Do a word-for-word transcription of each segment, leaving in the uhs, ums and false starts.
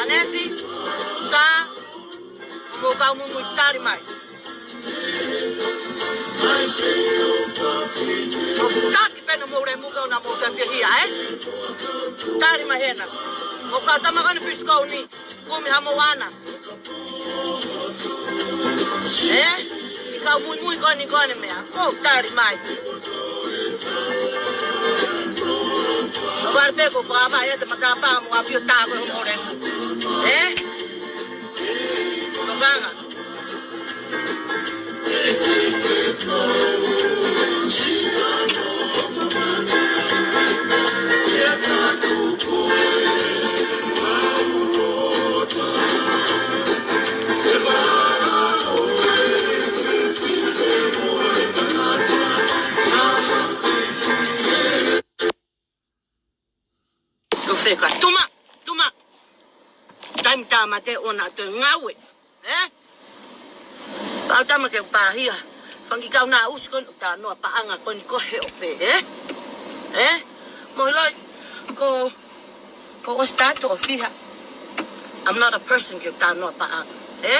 Anesi, Sa, mo kau muimui tali mai. ʻOku taki pē ʻa hoʻomou lemu ke ʻoua naʻa mou toe fiehia, ē? Tali mai ena. Mo kau tama ko eni Frisco ni, kumi hamou ana. Ē? ʻI kau muimui ko eni ko eni meʻa. ʻOku tali mai. Vale pē ko fava ia te matapa mo ʻafio tā ko hoʻomou lemu. Ē? Tokanga. Ko fē ka tuma, tuma. Taimi tāmate ʻoua naʻa toe ngāue. Ē? Pau tama ke pāhia. Fanga kiʻi kau naʻa ʻusi ko eni ʻo talanoa paʻanga ko eni ko he ʻope, ē? Ē? Mo ʻiloʻi, ko, ko ʻosi tātou ʻo fiha. I'm not a person ke talanoa paʻanga, ē?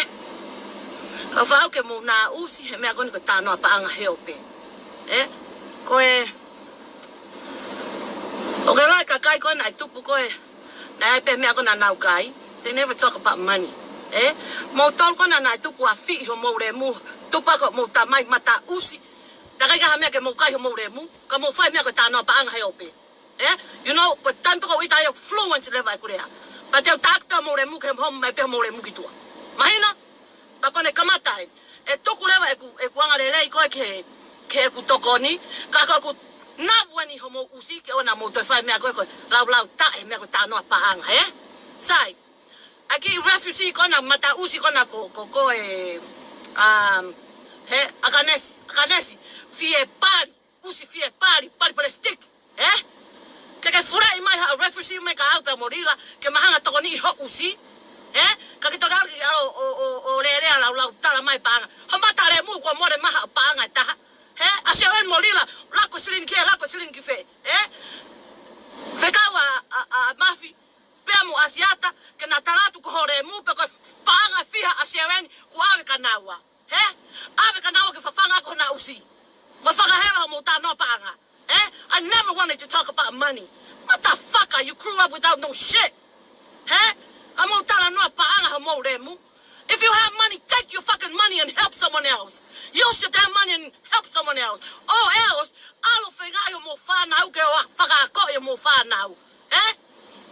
Ka fau ke mou naʻa ʻusi he meʻa ko eni ko talanoa paʻanga he ʻope. Ē? Ko e ʻOku ke ʻilo e kakai ko ē naʻe tupu ko ē, naʻe ʻi ai pē meʻa ko ē naʻa nau kai. They never talk about money. Ē? Mou tolu ko ē naʻe tupu ʻo afiʻi hoʻomou lemu, tupu ko hoʻomou tamai mataʻusi. Takai ka ha meʻa ke mou kai hoʻomou lemu, ka mou fai meʻa ko e talanoa paʻanga he ʻope. Ē? You know, ko e taimi pē ko ē ʻoku ʻita ai ʻoku fluent leva ʻeku lea. Pea te u taki pē hoʻomou lemu ke homo mai pē hoʻomou lemu ki tuʻa. Mahino? Pea ko ʻene kamata ē. ʻE tuku leva ʻeku, ʻeku anga lelei ko ē ke, ke ʻeku tokoni. Ka ko ʻeku navu eni hoʻomou ʻusi ke ʻoua naʻa mou toe fai meʻa ko ē ko e laulau taʻe meʻa ko e talanoa paʻanga, ē? Sai. ʻA e kiʻi refugee ko ena mataʻusi ko ena ko, ko, ko e, um, he, ʻAkanesi, ʻAkanesi. Fie pali, ʻusi fie pali, pali palesitiki. Ē? Ke ke fulaʻi mai ha refugee mai kia au pea mo Lila, ke ma hanga ʻo tokoniʻi ho ʻusi. Ē? Ka ke toki ʻalu ki ʻalo ʻo, ʻo, ʻo lele ʻo laulau tala mai paʻanga. Ho mata lemu kuo mole mai ha paʻanga ʻe taha. Ē? ʻA Sharon mo Lila, lako silini ki hē, lako silini ki fē. Ē? Fekau ʻa, ʻa, ʻa Mafi, pea mo ʻAsiata, ke na tala atu ko ho lemu, pe ko e paʻanga fiha ʻa Sharon, kuo ʻave kia naua. Ē? ʻAve kia naua ke fafanga ko ena ʻusi. Mo fakahela hoʻomou talanoa paʻanga. Ē? I never wanted to talk about money. Motherfucker, you grew up without no shit. Ē? Ka mou talanoa paʻanga hoʻomou lemu. If you have money, take your fucking money and help someone else. You should have money and help someone else. Or else, ʻalu ʻo feingaʻi hoʻomou fānau ke ʻoua, fakaakoʻi hoʻomou fānau. Ē?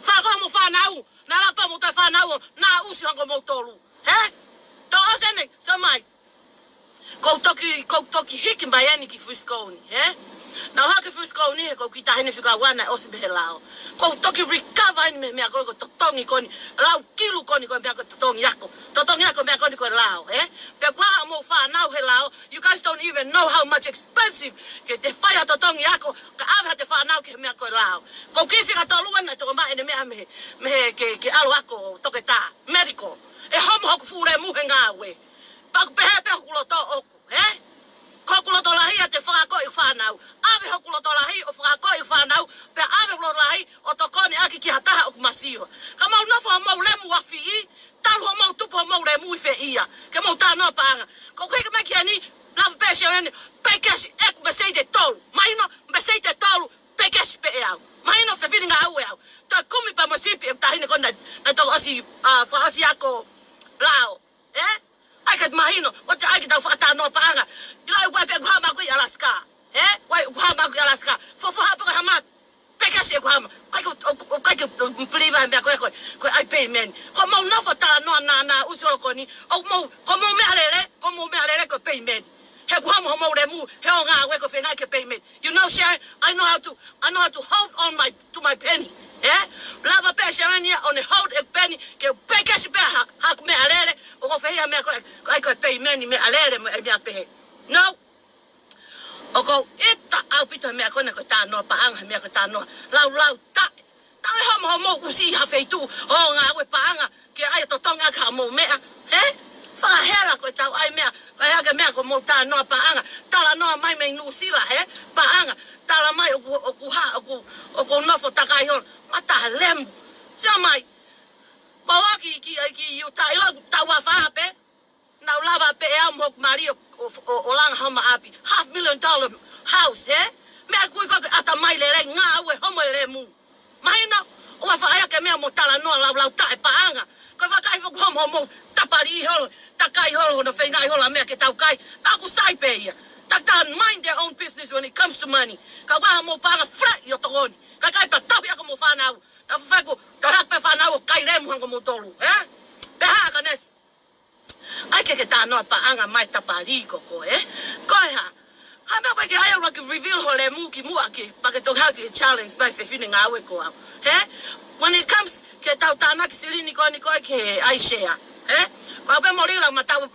Fakaakoʻi hoʻomou fānau. Naʻa lava pē hoʻomou toe fānau ʻo naʻa ʻusi hangē ko moutolu. Ē? Tō ʻosi eni, Sa mai. Ko u toki, ko u toki hiki mai eni ki Frisco ni, ē? Naʻa ku hiki ki Frisco ni, he ko u kiʻi taʻahine fika ua naʻe ʻosi mei he lao. Ko u toki recover eni mei he meʻa ko ē ko e totongi ko eni, lau kilu ko eni ko e meʻa ko e totongi ako. Totongi ako meʻa ko eni ko e lao, ē? Pea ko hoʻomou fānau he lao, you guys don't even know how much expensive ke te fai ha totongi ako, kae ʻave haʻate fānau ki he meʻa ko e lao. Ko u kiʻi fika tolu eni naʻe toki maʻu ʻene meʻa mei he, mei he ke, ke ʻalu ako toketā, medical. ʻE homo hoku fuʻu lemu he ngāue. Pea ʻoku pehē pē hoku loto ʻoku, ē? Ko hoku loto lahi ʻa e fakaakoʻi fānau. ʻAve hoku loto lahi ʻo fakaakoʻi fānau, pea ʻave hoku loto lahi ʻo tokoni ʻaki ki ha taha ʻoku masiva. Ka mou nofo hoʻomou lemu afiʻi, talu hoʻomou tupu hoʻomou lemu ʻi fē ia, ke mou talanoa paʻanga. Ko u hiki mai ki heni, lava pē Sharon, pay cash ʻeku Mercedes tolu. Mahino, Mercedes tolu, pay cash pē ʻe au. Mahino, fefine ngāue au. Toe kumi pē mo e sipi ʻeku taʻahine ko ena, naʻe toki ʻosi, ā, fakaʻosi ako lao. Ē? ʻAi ke mahino, ʻoua te ʻai ke tau fakatalanoa paʻanga. ʻIlo ʻe ʻoua pē ʻeku hā maʻaku ʻi Alaska. Ē? ʻOua ʻeku hā maʻaku ʻi Alaska. Fofoha pē ko e hā maʻaku. Pay cash ʻeku hā maʻaku. ʻIkai ke, ʻo, ʻo, ʻikai ke, um, believe ʻa e meʻa ko ē ko e, ko e ʻai payment. Ko hoʻomou nofo talanoa naʻa, naʻa ʻusi holo ko eni. ʻOku mou, ko hoʻomou meʻalele, ko hoʻomou meʻalele ko e payment. He ʻoku homo hoʻomou lemu, he ʻoku ngāue ko e feingaʻi ke payment. You know, Sharon, I know how to, I know how to hold on my, to my penny. Ē? Lava pē Sharon ia ʻo ne hold e penny, ke pay cash pē ha, haʻaku meʻalele, ʻoku ou fehiʻa meʻa ko e, ko e, ko e payment meʻalele mo e meʻa pehē. No. ʻOku ou ʻita ʻaupito he meʻa ko ena ko e talanoa paʻanga, he meʻa ko e talanoa laulau taʻe. Naʻa ʻe homo hoʻomou ʻusi ha feituʻu ʻo ngāue paʻanga, ke ʻai ʻo totongi ʻaki haʻamou meʻa, ē? Fakahela ko e tau ʻai meʻa, ko e hake meʻa ko hoʻomou talanoa paʻanga, talanoa mai mei Nuʻusila, ē? Paʻanga, tala mai ʻoku, ʻoku hā, ʻoku, ʻoku nofo takai holo, mata lemu. Sio mai, Pau ki, ki, ki Utah, ʻilo, taʻu ua fā pē. Naʻa ku lava pē ʻe au mo hoku mali ʻo, ʻo, ʻo, ʻo langa homa ʻapi. Half million dollar house, ē? Meʻa kui ko e ʻatamai lelei ngāue homo e lemu. Mahino, ʻoua faʻa ʻai ha meʻa mo talanoa laulau taʻe paʻanga. Ko e vakai foki homo homo tapali holo, takai holo, hono feingaʻi holo ha meʻa ke tau kai. Pea ʻoku sai pē ia. Takitaha mind their own business when it comes to money. Ka ʻoua homo paʻanga flat ʻi ʻo tokoni. Ka kai pea tauhi ʻaki homo fānau. Tau fai ko, tau hake pē fānau ʻo kai lemu hangē ko moutolu, ē? Pea hā ka nesi. ʻAi ke ke talanoa paʻanga mai tapali ko koe, ē? Ko e hā? Ka meʻa ko ē ke ʻai ʻuluaki reveal ho lemu kimuʻa ke, pea ke toki hake challenge mai fefine ngāue ko au. Ē? When it comes ke tau tānaki silini ko eni ko ē ke ʻai share. Ē? Ko au pē mo Lila ma tau,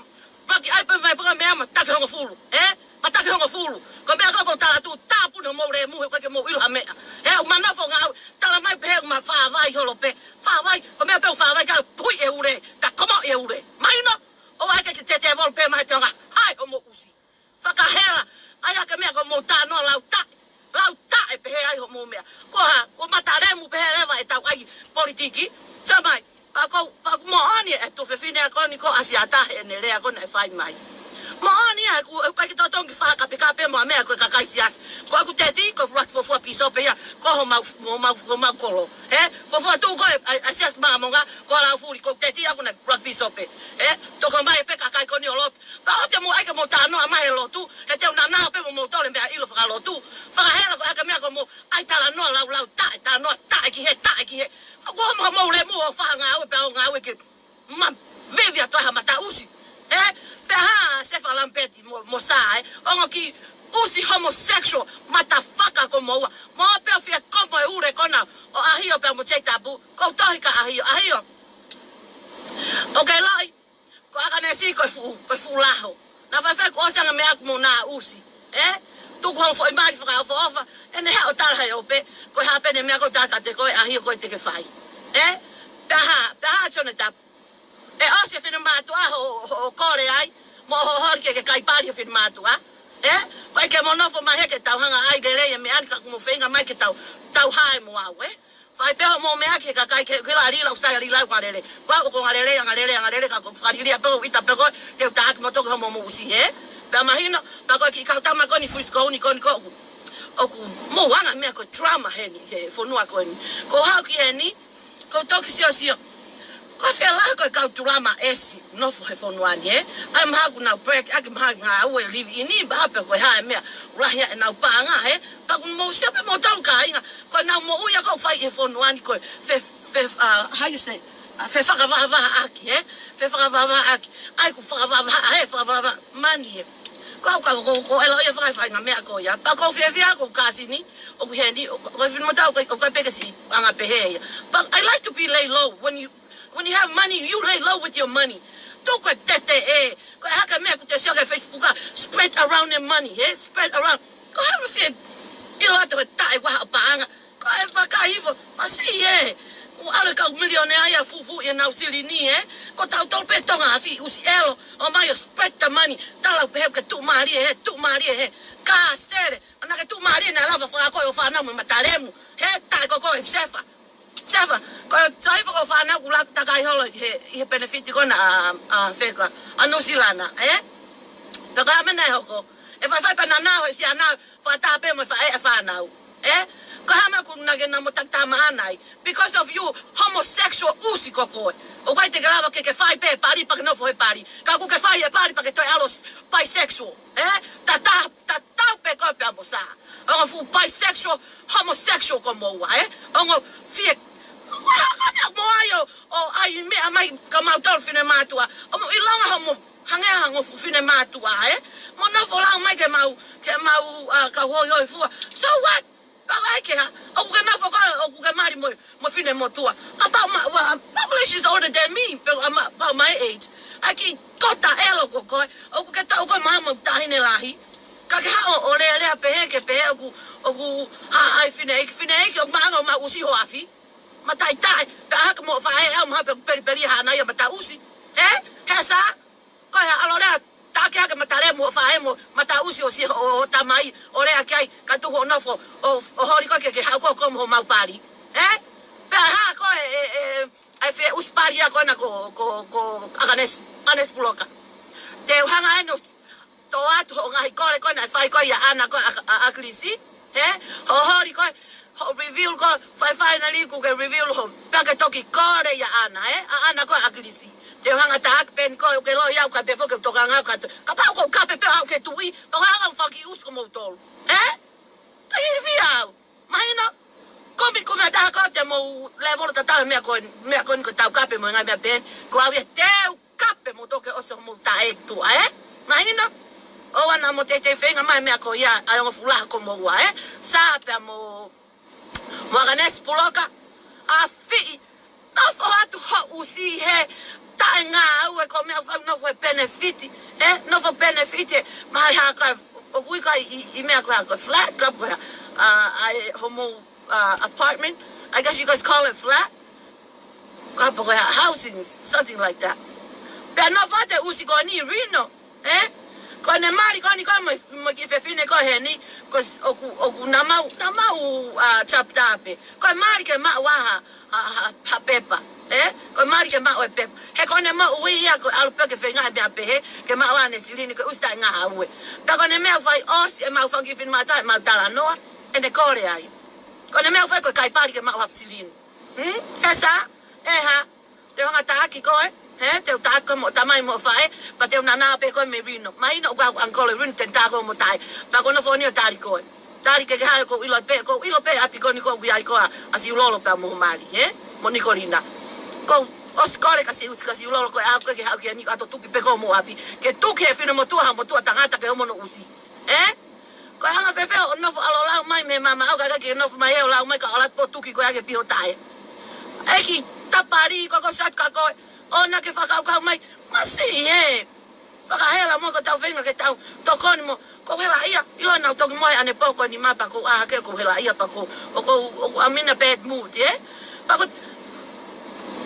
pea ke ʻai pē mai paka meʻa ma taki hongofulu. Ē? Ma taki hongofulu. Ko e meʻa ko ē ʻoku ou tala atu tāpuni homou lemu he ʻoku ʻikai ke mou ʻilo ha meʻa. Ē, ʻoku ma nofo ngāue, tala mai pē he ʻoku ma fāvai holo pē. Fāvai, ko e meʻa pē ʻoku fāvai ka pui e ule, ka komo e ule. Mahino, ʻoua ʻe ke te te volu pē mai te onga, hai homou ʻusi. Fakahela, ʻai ha meʻa ko hoʻomou talanoa lau taʻe. Lau taʻe pehē ai homou meʻa. Ko e hā, ko e mata lemu pehē leva ʻetau ʻai politiki. Sai mai, pea ko, pea ko e moʻoni e tuofefine ʻa ko eni ko ʻAsiata heʻene lea ko ena ʻe fai mai. Moʻoni ia, ʻoku, ʻoku ʻikai ke totonu ke fakakapekape mo ha meʻa ko e kakai siasi. Ko ʻeku teti, ko e fuofua pīsope ia, ko homau, homau, homau kolo. Ē, fuofua tuʻu ko ē, ʻa, ʻa Siasi Māmonga, ko Laufuli, ko e teti ʻaʻaku naʻe fuofua pīsope. Ē, toki ʻomai pē kakai ko eni ʻo lotu. Pea ʻoua te mou ʻai ke mou talanoa mai he lotu, he te u nanao pē mo moutolu he meʻa ʻilo fakalotu. Fakahela ko e hā ka meʻa ko hoʻomou ʻai talanoa laulau taʻe, talanoa taʻe ki hē, taʻe ki hē. Ko homo, homou lemu ʻo fai ha ngāue pea ʻo ngāue ke ma vivi atu ai ha mataʻusi. Ē? Pea hā Sefa Lamipeti mo, mo Sā, ē? Ongo kiʻi ʻusi homosexual, mata faka ko moua. Mo pea fie komo e ule ko ena ʻo ʻAhio pea mo Jay Tapu. Ko e tohi ka ʻAhio, ʻAhio. ʻOku ke ʻiloʻi, ko ʻAkanesi ko e fuʻu, ko e fuʻu laho. Naʻa faifai kuo ʻosi ange meʻa ʻaku mo Naʻusi. Ē? Tuku hoʻo foʻi mali fakaʻofoʻofa, ʻene haʻu ʻo tala he ope, ko e hā pē ʻene meʻa ko e tala kiate koe, ʻAhio ko e te ke fai. Ē? Pea hā, pea hā Sione Tapu. ʻE ʻosi e finemātuʻa hoʻo, hoʻo kole ai, mo hoʻo holi ke ke kai pali he finemātuʻa. Ē? Ko e ke mo nofo mai he ke tau hanga ʻai lelei e meʻa ni ka ʻoku mo feinga mai ke tau, tau hae mo au, ē? Fai pē hoʻomou meʻa ki he kakai ke, ke la lila usai lila ʻoku ngalele. Ko au ʻoku ou ngalele, ngalele, ngalele, ka ʻoku ou fakalilia pē ʻo ʻita pē ko e, te u taʻaki moutolu ki hoʻomou ʻusi, ē? Pea mahino, pea ko e kiʻi kau tama ko eni Frisco ni ko eni ko ʻoku, ʻoku mou anga meʻa ko e drama heni, he fonua ko eni. Ko e haʻu ki heni, ko e toki siosio. Ko e fē lahi ko e kau tulama ʻesi nofo he fonua ni, ē? ʻAi mahalo ʻoku nau break ʻaki mahalo ngāue live in, mahalo pē ko e hā e meʻa ʻoku lahi ai ʻenau paʻanga, ē? Pea ʻoku mou sio pē moutolu kāinga, ko ʻenau moʻui ia ʻoku fai he fonua ni ko e fe, fe, uh, how you say? Uh, fefakavahavahaʻaki, ē? Fefakavahavahaʻaki. ʻAi ʻoku fakavahavaha, ē, fakavahavaha mani, ē. Ko au ka ko, ko e ʻilo ia fakafainga meʻa ko ia. Pea ʻoku ou fiefia ko e kāsini, ʻoku heni, ʻoku, ʻoku finemotuʻa, ʻoku, ʻoku pē ke siʻi anga pehē ia. But I like to be lay low. When you, when you have money, you lay low with your money. Tuku e tete ē. Ko e hā ka meʻa ʻoku te sio ki he Facebook ʻa, spread around the money, ē? Spread around. Ko e hā mo fie ʻilo atu he taʻe ʻoku ʻi ai haʻo paʻanga. Ko e vakai hifo, masiʻi ē. ʻOku ʻalu e kau milionea ia ʻo fufuuʻi ʻenau silini, ē. Ko tautolu pē Tonga afi ʻusi ʻelo, ʻomai ʻo spread the money. Tala pē he ke tuʻumālie hē, tuʻumālie hē. Ka sele, ʻa naʻa ke tuʻumālie naʻe lava fakakoe hoʻo fānau mo e mata lemu. He taʻe ko koe Sefa. Sefa, ko e taʻe fakakoe hoʻo fānau ʻoku laku takai holo he, he benefit ko ena ʻa, ʻa fē ka, ʻa Nuʻusila na, ē? Pea ko e hā e meʻa naʻe hoko. ʻE faifai pē naʻa nau he siana, fakataha pē mo e faʻē ʻa e fānau. Ē? Ko e hā e meʻa ʻoku na ke na mo takitama anai. Because of you, homosexual ʻusi ko koe. ʻOku ʻikai te ke lava ke ke fai pē pali pea ke nofo he pali. Ka ʻoku ke fai e pali pea ke toe ʻalu bisexual. Ē? Tatau, tatau pē koe pea mo Sā. Ongo fuʻu bisexual, homosexual ko moua, ē? Ongo fie, ʻoku ʻi ai ha meʻa mo ai ʻo, ʻo ʻai meʻa mai kia mautolu finemātuʻa. ʻOku mou ʻilonga hoʻomou hangē ha ongo fuʻu finemātuʻa, ē? Mo nofo lau mai ke mau, ke mau, uh, kau hoihoifua. So what? Pau ai ke hā, ʻoku ke nofo koe, ʻoku ke mali mo, mo finemotuʻa. About my, well, population is older than me, but I'm about my age. ʻAi kiʻi kota ʻelo ko koe, ʻoku ke taʻu koe mahalo mo e taʻahine lahi. Ka ke haʻu ʻo lelea pehē ke pehē ʻoku, ʻoku hā ai fineʻeiki, fineʻeiki ʻoku maʻanga ʻo maʻusi ho afi. Mataʻitaʻe, pea hake mo faʻē au mahalo pē pelipeli hana ia mataʻusi. Ē? He Sā? Ko e ʻalu ʻo lea, taʻaki hake mata lemu hoʻo faʻē mo mataʻusi ʻo siʻi ho, ho tamai, ʻo lea ki ai, ka tuku hoʻo nofo, ʻo, ʻo holi koe ke, ke haʻu koe ʻo komo homau pali. Ē? Pea hā koe, ē, ē, ē, ʻai fie ʻusi pali ko ena ko, ko, ko ʻAkanesi, ʻAkanesi Puloka. Te u hanga ʻeni ʻo tō atu hoʻo ngaahi kole ko ena ʻe fai ko ē ʻia ʻAna ko ē ʻa, ʻa, ʻa ʻAkilisi. Hē? Hoʻo holi ko ē, hoʻo reveal ko ē, fai fainali kuo ke reveal hoʻo, pea ke toki kole ʻia ʻAna, hē? ʻA ʻAna ko ē ʻa ʻAkilisi. Te u hanga taʻaki pē eni ko ē, ʻoku ke loi au kae pehē foki ʻoku tokanga au kae to-, kapau ʻoku ou kape pē au ke tuʻi, pea ko e hā ʻoku ou fakaʻusi ko moutolu. Hē? Ka ilifia au. Mahino, kumi, kumi ʻa taha ko ē te mou level tatau he meʻa ko ē, meʻa ko eni ko e taukape mo e ngaahi meʻa pehē ni, ko au ia te u kape mo toke ʻosi hoʻomou taʻe tuʻa, ē? Mahino, ʻoua naʻa mou teitei feinga mai meʻa ko ia, ʻa e ongo fuʻu laha ko moua, ē? Sā pea mo, mo ʻAkanesi Puloka, ʻa fiʻi, nofo atu hoʻo ʻusi he taʻe ngāue ko e meʻa fau nofo he benefit, ē? Nofo benefit, ē? Mai hā ka, ʻoku ui ka ʻi, ʻi meʻa ko ē hā ko e flat, ka ko e, ʻa, ʻa e hoʻomou, uh, apartment. I guess you guys call it flat. Ka poko ya housing, something like that. Pea nofo atu e ʻusi ko eni Reno, ē? Ko ʻene mali ko eni ko ē mo, mo e kiʻi fefine ko ē heni, ko s-, ʻoku, ʻoku naʻa mau, naʻa mau, uh, chapter pē. Ko e mali ke maʻu ʻa ha, ha, ha, ha pepa, ē? Ko e mali ke maʻu e pepa. He ko ʻene moʻui ia ko e ʻalu pē ke feinga he meʻa pehē, ke maʻu ʻa ʻene silini ko e ʻusi taʻe ngāue. Pea ko ʻene meʻa fai ʻosi ʻemau fanga kiʻi finemātuʻa, ʻemau talanoa, ʻene kole ai. Ko ʻene meʻa fai ko e kai pali ke maʻu ha silini. Hmm? He sā, ʻe hā, te u hanga taʻaki koe, hē, te u taʻaki koe mo tamai mo faʻē, pea te u nānā pē koe mei Reno. Mahino ʻoku ʻalu ʻa Uncle Reno te ne tā koe mo taʻe. Pea ko hono fōnio tali koe. Tali ke ke hā, ʻoku ou ʻilo pē, ʻoku ou ʻilo pē ʻapi ko eni ʻoku ʻi ai ko ē ʻa Siulolo pea mo mali, hē? Mo Nikolina. ʻOku ou ʻosi kole kia Siu-, kia Siulolo ko e ʻaho ko ē ke haʻu ki heni ʻo tuki pē koe mo ʻapi. Ke tuki he finemotuʻa, ha motuʻa tangata ke homo hono ʻusi. Ē? Ko e hanga fēfē ʻo nofo ʻalu ʻo lau mai mei Mamaʻo kae ʻikai ke nofo mai ē ʻo lau mai ka ʻoua ʻe tuki koe ʻaki e piho taʻe. ʻEiki Tapali ko ko sat ka koe. ʻOua naʻa ke fakakaukau mai. Masiʻi ē. Fakahela mo ko ʻetau feinga ke tau tokoni mo. ʻOku ou helaʻia. ʻIlo naʻa ku toki mohe ʻanepō ko eni mapa ko ʻaha ke ʻoku ou helaʻia pea ʻoku ou, ʻoku ou, I'm in a bad mood, ē? Pea ko,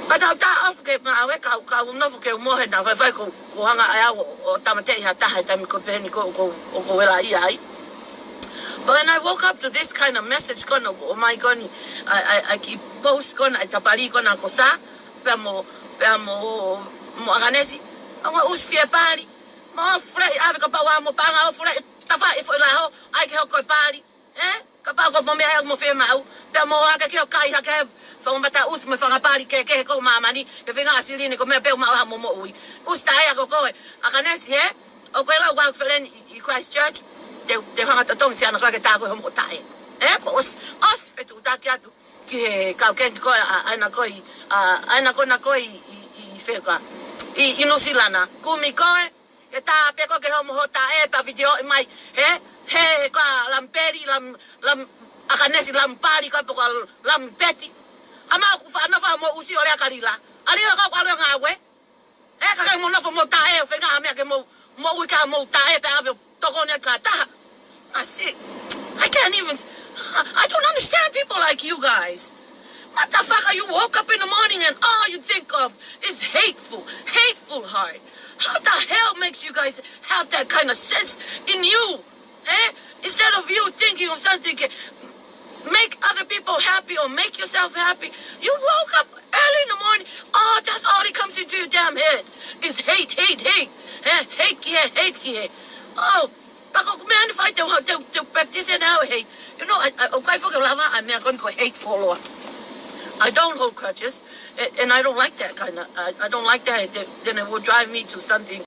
pea naʻa ku tā ʻofa ke ngāue ka, ka u nofo ke u mohe naʻa faifai ko, ko hanga ʻe au ʻo, ʻo tāmateʻi ha taha he taimi ko ē pehē ni ko, ko, ʻoku ou helaʻia ai. But when I woke up to this kind of message ko ena ʻoku ʻomai ko eni, ʻa e, ʻa e, ʻa e kiʻi post ko ena ʻa e Tapali ko ena ko Sā, pea mo, pea mo, mo ʻAkanesi, ʻa e ongo ʻusi fie pali, mo fleʻi ʻave kapau ʻoku mo panga ʻo fleʻi tafaʻi foʻi laho, ʻai ke hoko e pali. Ē? Kapau ko mo meʻa ʻoku mo fiemaʻu, pea mo ʻai ke ke ʻo kai hake he fanga mataʻusi mo e fanga pali kehekehe ko māmani, ke feinga ʻa silini ko e meʻa pē ʻoku maʻu ai homo moʻui. ʻUsi taʻe ia ko koe, ʻAkanesi, hē? ʻOku ke lau ʻoku ou feleni ʻi, ʻi Christchurch, te, te u hanga totongi siana ko ē ke tā koe homo taʻe. Ē? Ko ʻosi, ʻosi fetuʻutaki atu ki he kau kengi ko ē ʻa, ʻa ʻena ko ē ʻi, ʻa, ʻa ʻena ko ena ko ē ʻi, ʻi, ʻi fē ka. ʻI, ʻi Nuʻusila na. Kumi koe, ke tā pē koe ke homo ho taʻe pea vitiō ʻi mai. Hē, hē, ko Lampeli, Lam, Lam, ʻAkanesi Lampali, ko e poko Lampeti. ʻA mau ʻoku faʻa nofo mo ʻusi ʻo lea ka Lila. ʻA Lila ko ʻalu ʻo ngāue. Ē, ka ʻikai mo nofo mo taʻe, ʻo feinga ha meʻa ke mo, moʻui ka mo taʻe pea ʻave ʻo tokoni atu ki ha taha. I see. I can't even, I, I don't understand people like you guys. Motherfucker, you woke up in the morning and all you think of is hateful, hateful heart. How the hell makes you guys have that kind of sense in you? Eh? Instead of you thinking of something, make other people happy or make yourself happy, you woke up early in the morning, oh, that's all that comes into your damn head is hate, hate, hate. Eh? Hate ki hē, hate ki hē. Oh, pea ko e meʻa ni fai te u, te u, te u practice ʻe au e hate. You know, I, I, ʻoku ʻikai foki ke u lava ʻa e meʻa ko eni ko e hate follower. I don't hold grudges, a-, and I don't like that kind of, I, I don't like that. Then, then it will drive me to something.